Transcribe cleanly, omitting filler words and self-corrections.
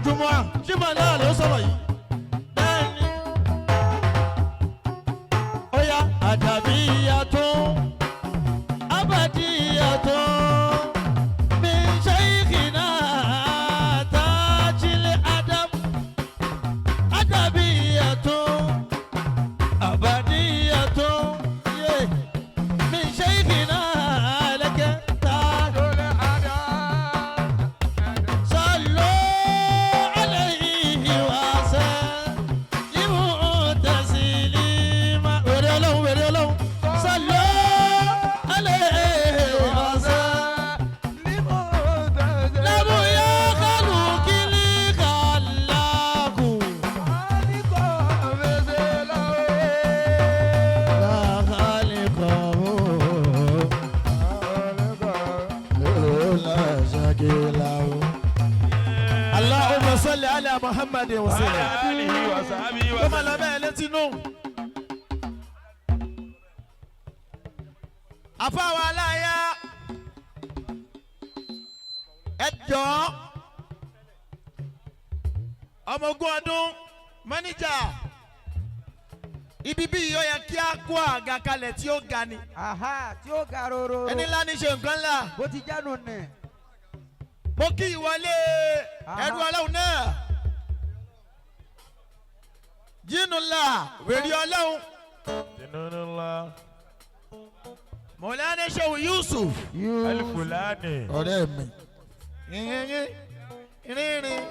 Jùmọ̀ Jímọ̀ náà ló sọ̀rọ̀ yìí. Bẹ́ẹ̀ni. Ó yá àdàbí ìyàtọ̀, abàdí ìyàtọ̀, mi ṣéyìkì náà Tajil Adam. Àdàbí ìyàtọ̀, abàdí ìyàtọ̀, yé. Mi ṣéyìkì náà lẹ́kẹ̀ tá. صلوا عليه وسلموا تسليما. Wèrè Ọlọ́run, wèrè Ọlọ́run. صلوا عليه وسلموا. لم يخلق الخلاق لا خالقه لا شكيل له. اللهم صل على محمد وسلم. Ó máa lọ bẹ́ẹ̀ létí nù. Àfáwọn aláya, ẹ jọ̀ọ́, ọmọ 20 ọdún mọ́níjà ibi bí yìí, ó yẹ kí á kó àga kalẹ̀ tí ó ga ni. Aha, tí ó ga roro. Ẹni ńlá ní ṣe nǹkan ńlá. Bó ti jánu nì. Mo kí ìwọlé ẹrú Ọlọ́run náà, jínu ńlá, wèrè Ọlọ́run, Mọ̀lánà Ṣéwù Yusuf. Alifulani. Ọ̀rẹ́ mi, rínrín rínrín.